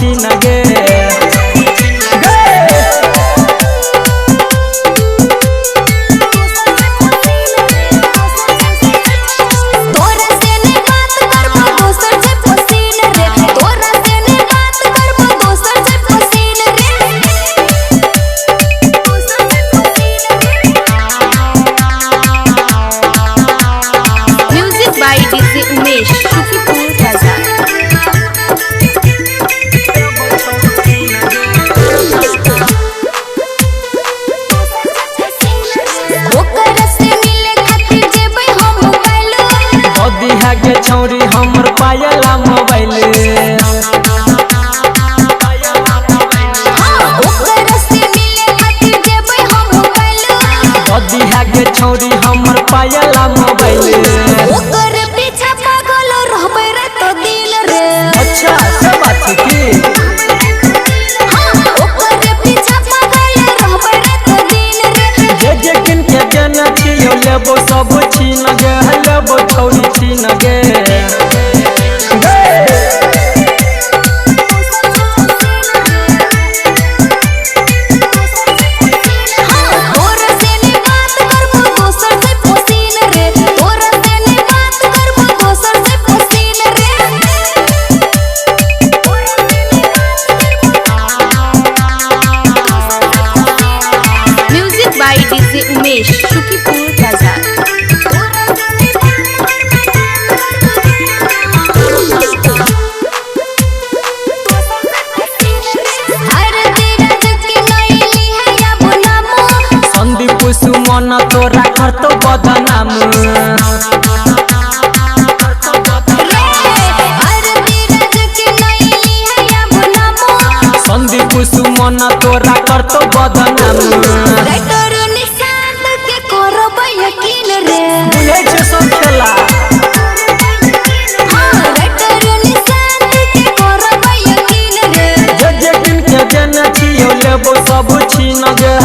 छीन गे। तोरा से ने बात करबो दोसर से पसीन रे, तोरा से ने बात करबो दोसर से पसीन रे, दोसर से पसीन रे। Music by DJ Umesh Sukhipur Bazar. ओकरा से मिले खातिर जेबै हम मोबाइल। बदिहा के छौरी हमर पायला मोबाइल। हाँ, ओकरा से मिले खातिर जेबै हम मोबाइल। बदिहा के छौरी हमर पायला मोबाइल। ओकर पीछा पागल रहबै रात दिन रे। अच्छा सब बात छै की? हाँ, ओकर पीछा पागल रहबै रात दिन रे। जे जे किन के देने छियौ लेबो सब छीन गे, लेबो छौरी छीन गे। हाँ, तोरा से ने बात करबो दोसर से पसीन रे, तोरा से ने बात करबो दोसर से पसीन रे। Music by DJ Umesh Sukhipur Bazar. हर तीरथ के नैली है अब नामो। संदीप सुमन तोरा करतो बदनाम। रे हर तीरथ के नैली है अब नामो। संदीप सुमन तोरा करतो बदनाम। राइटर निशांत के करबै यकीन रे। बुझै छै सब खेला। हाँ, राइटर निशांत के करबै यकीन रे। जे जे किन के देने छियौ लेबो सब छीन गे,